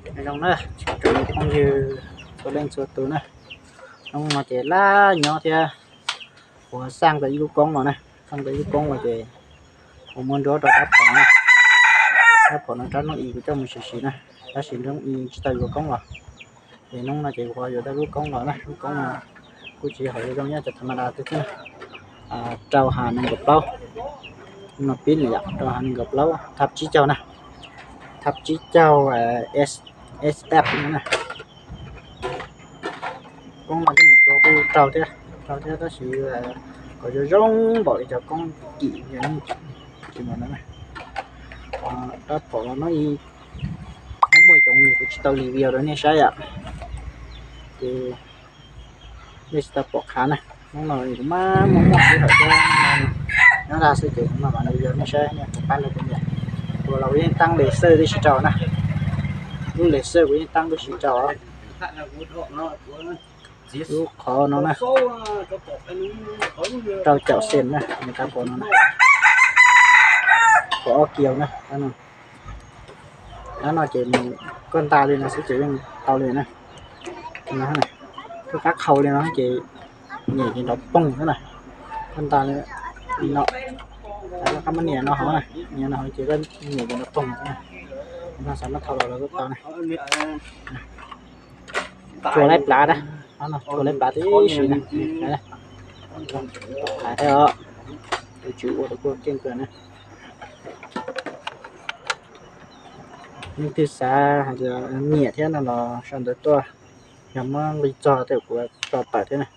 Zoo na, tsoom phooj ywg txhua leej txhua tus na, hnub no ces laj nyob thiab, kuv xaj tau ib lub koob los na, xaj tau ib lub koob los ces kuv muab nruab rau rab phom na, rab phom no rab nooj i kuv coj mus sim sim na, tab sis nooj i tsis tau yuav koob los, ces hnub no ces kuv ho yuav tau lub koob los na, lub koob no kuj tsis yog hom zoo, nyob cov tha ma da xwb na, rau ha nees nkaum plaub, no pib li yom, rau ha nees nkaum plaub thab tsib caug na, thab tsib caug S F no na. Koob no coj mus tua kuj raug thiab, raug thiab tab sis kom zoo zoo npaum li cov koob kim tsis mus no na. Rab phom no ib muaj yoov kuv tsis tau review rau nej saib yom, ces nej tsis tau pom qhov na. Hnub no kuv maj muaj muaj sij hawm thiab, nyob dag xwb ces kuv maj mam li review nej saib, nej puas pab rau kuv niam. Tus los kuv yeej teeb laser tib si rau na, lub laser kuv yeej teeb tib si rau. Lub qhov no na, rau caum xees na, nws rab phom no na, phom ob kiaus na. Rab no ces koj nta li no xwb ces yeej tau li na. Lub qab qhau li no ces nyem ces nrov poog xwb na. Koj nta li no, lub qab muab nias no hov na, nias no hov ces koj nyem ces nrov poog xwb na. No xav muab thau los los kuj tau na. Tsuas laib plav na, tsuas laib plav tib si na. Hais thiab os, tus tswv ua tus kuj keej kawg na. Leej twg xav hais tias nyiam thiab no los sau ntawv tuaj, yog muab nqi txog tej kuv tso tawm thiab na.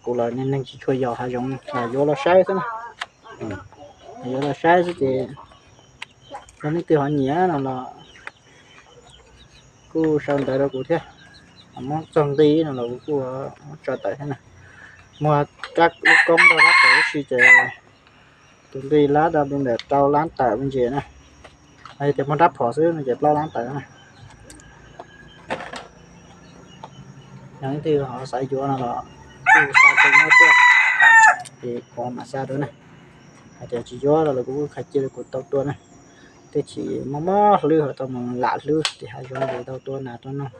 Kuv los neeg tsis tshua yos hav zoov los yuav los saib xwb na. Yuav los saib xwb ces yog leej twg ho nyiam no los kuj sau ntawv rau kuv thiab. Muab txog nqi no los kuv kuj tso tawm thiab na. Muag rab lub koob rau rab phom ib si ces tus nqi lab dab li ntawm rau lab tawm me ntsis na. Hais tias muag rab phom xwb no ces plaub lab tawm na. Yog leej twg ho xav yuav no los kuj xa tau no tuaj, ces kuv mam xa rau na. Hais tias tsis yuav los kuv kuj qhia cia li kuv tau tua na. Tej chim mob mob hlwb ho tau mus lam hlwb tim hav zoov ces tau tua nas tua noog.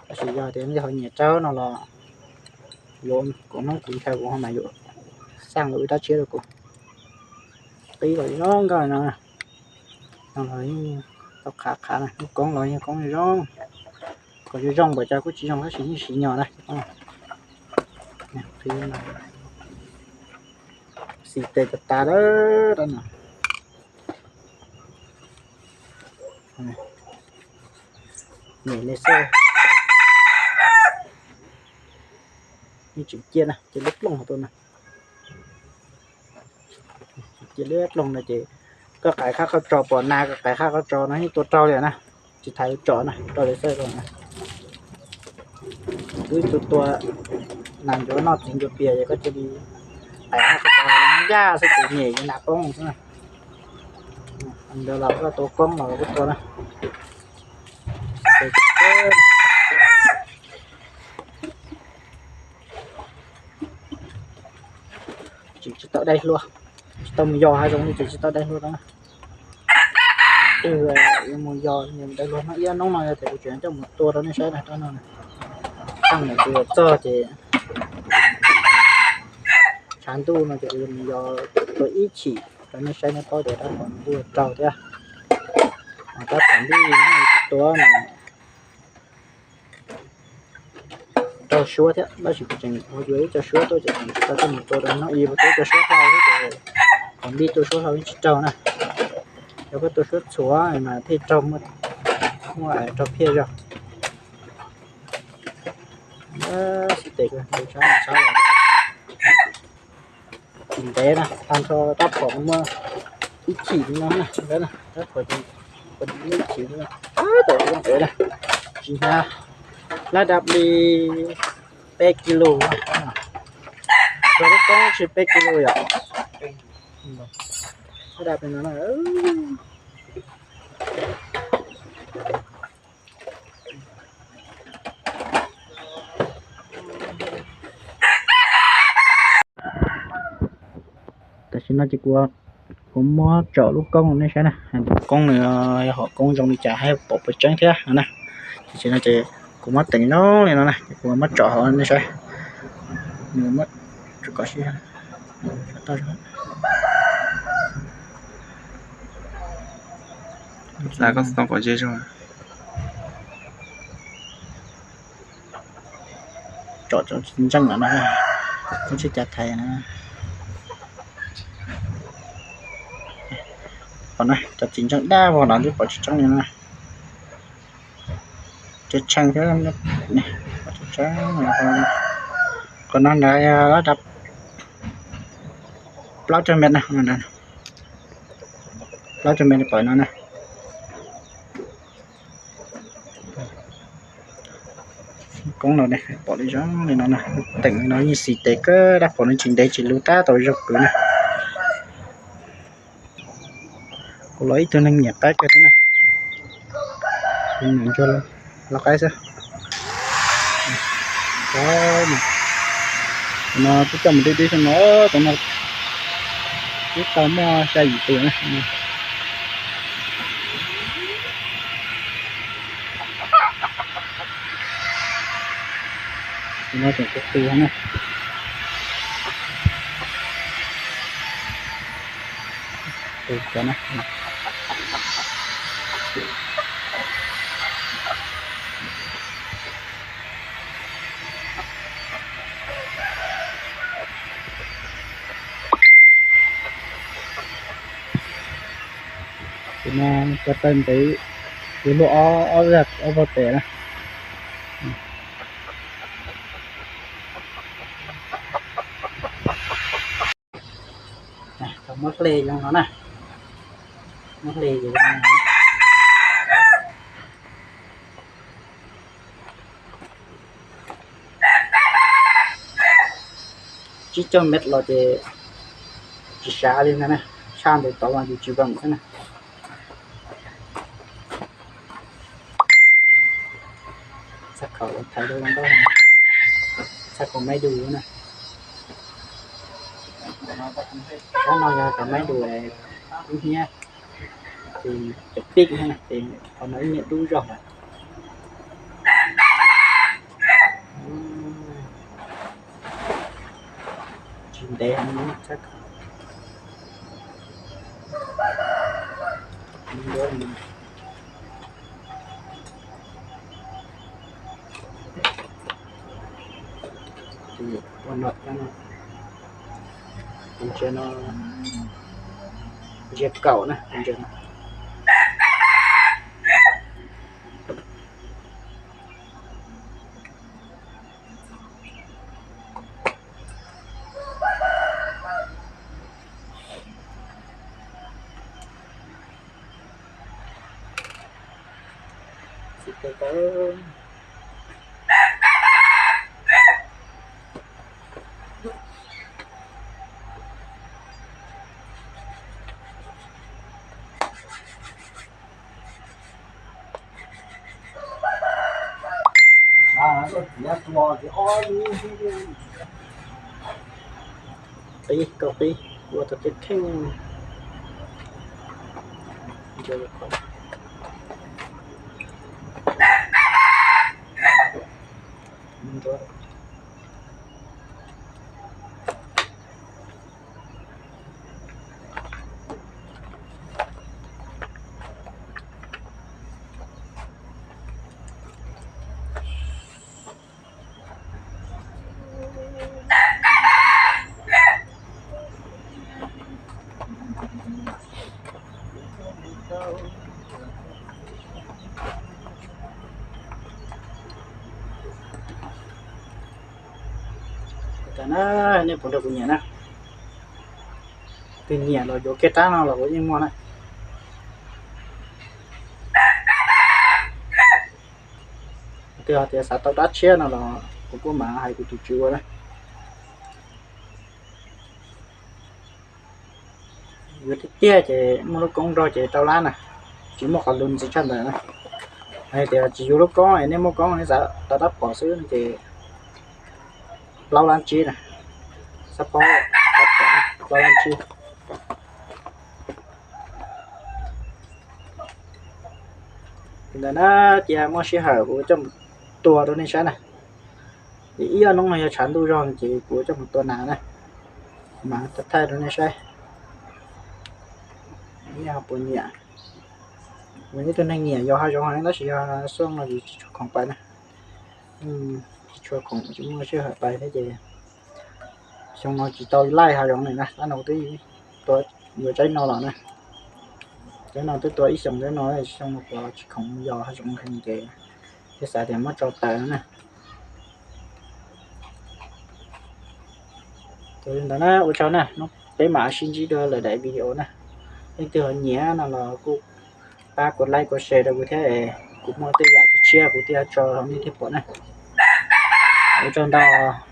Tab sis yog tias nej ho nyiam rau no los yuav kuv noob kuv ntshaw kuv ho mam yuav xaj los ua dab tsi rau kuv. Qib los zoo nkauj no, no los yeej tau qhav qhav na, lub koob los yeej koob zoo. Kom zoo zoo npaum cas kuj tsis zoo tab sis yeej siv nyog na. Qhib no xis tes tas tas lawm no. Nyem li xwb. Yeej tseem cia na, cia liab plooj hauv tuaj na. Cia liab plooj no ces koj qais qab qab tso pom nas, koj qais qab qab tso no yeej tua raug li na. Tsis thaiv tso na, rau li xwb na. Wb tua tua nas ncuav noj txiv ncuav pias ces koj cia li qais qab qab tso ncaj xwb ces nyem li nas poob xwb na. Ntawd los koj tua koob los kuj tua na. Tseem tsis tau dai hlua, tsis tau mus yos hav zoov li ces tsis tau dai hlua rau na. Twb yuav mus yos dai hlua hnub ib hnub no yog tias kuv tseem coj mus tua rau nej saib na, rau no. Txaj muag kuv yuav txog ces tshav ntuj no ces kuv yuav mus yos tua ib chim rau nej saib nej paub tias rab phom ntuj raug thiab. Rab phom ntuj no kuv tua no raug suab thiab, tab sis kuv tseem ua yuav ib co suab tuaj ces tseem tsis tau coj mus tua rau no, ib ua tua ib co suab hlau xwb ces phom ntuj tua suab hlau yeej tsis raug na. Yog koj tua suab txhuav mas thiaj raug, muaj raug phiaj zog. Xib tes ntev tshab los tsis ntev na, tag nrho rab phom muaj ib chim li no na, rab phom ib chim li no, tab tom zoo ntev na, tsis hnyav, lab dab li peb kis lus, rau lub koob tsis peb kis lus yom, lab dab li no na. Tam sim no ces kuv, kuv Kuv muab tsom lub koob nej saib na, koob nws yog hom koob zoo li cas thiab pom puas tseeb thiab no na. Ces no ces kuv muab teem zoo li no na, ces kuv muab tsom hauv nej saib. Nws muab tsom kom sib, tsom tsis ntseej lawm na, kuv tsis cas thaiv na. Qhov no cov txiv ntseej dab vog no twb pom tsis tseeb li na. Tseem tshee thiab, qhov no nrad plaub caug mev na, plaub caug mev pom no na. Koob no pom li zoo li no na, teem li no yeej xis tes kawg, dab qhuas no tsis ntev tsis lug tab tom zoo kwv na. Kuv los ib tug neeg nyiam qaib kawg thiab na. Ntsuag los qaib xwb. No twb coj mus dib dib xwb no, tam no twb tau muaj xya yim tus na. Tus no tseem qhuav qhuav na. Tus cov na. Tus no ko taw ntev, tus luaj ob ob vag tes na. Tau muab hle zoo no na, muab hle zoo no. Tsib caug mev los ces tsis sav li ntag na, tshaj ntawd tod mas yus tsis veem xwb na. Txhaj khaum thaiv rau zoo nkauj, txhaj khaum maib dus na. Sab no yog cov maib dus lub hnyiab, ces cov pij ces qhov no ib niam dub zog lawm. Tsis ntev heev. Tus ntsia no, ntsia kaum na, tus ntsia no. Qib, kaum qib, ua tau tej kheej. Tam na, nej puas nrog kuv nyiam na? Twg nyiam los yuav kiag rab no los kuv yeej muaj na. Twg hais tias xav tau rab tshiab no los kuv kuj mam hais kuv tus tswv ua na. Yuav tiag tiag ces muaj lub koob nrog ces rau lab na, tsis muaj qhov lus ntxiv tshaj ntawd na. Hais tias tsis yuav lub koob es nej muaj koob nej xav tau rab phom xwb no ces plaub lab tsib na, xab phob, plaub lab tsib. Ntawd na, ces muaj sij hawm kuv coj mus tua rau nej saib na. Ces ib ob hnub no yog tshav ntuj zog ces kuv coj mus tua nas na, mas thaij rau nej saib. Nej ho puas nyiam? Kuv yog ib tug neeg nyiam yos hav zoov heev tab sis yog xyoo no tsis tshua khoom pais na. Tsis tshua khoom, tsis muaj sij hawm pais thiab ces xyoo no tsis tau laij hav zoov li na. Tab no twb tua yuav tsaib no los na, tsaib no twb tua ib xyoos tsaib no, xyoo no kuv tsis khoom yos hav zoov heev ces thiaj xav tias muab tso taws no na. Ces li ntawd na, ua tsaug na, peb mam sib ntsib dua lwm daim video na. Leej twg ho nyiam no los kuj pab kuv like kuv share rau kuv thiab, kuv muaj tej yam tshiab tshiab kuv thiaj tso rau nej thiaj pom na. Ua tsaug ntau.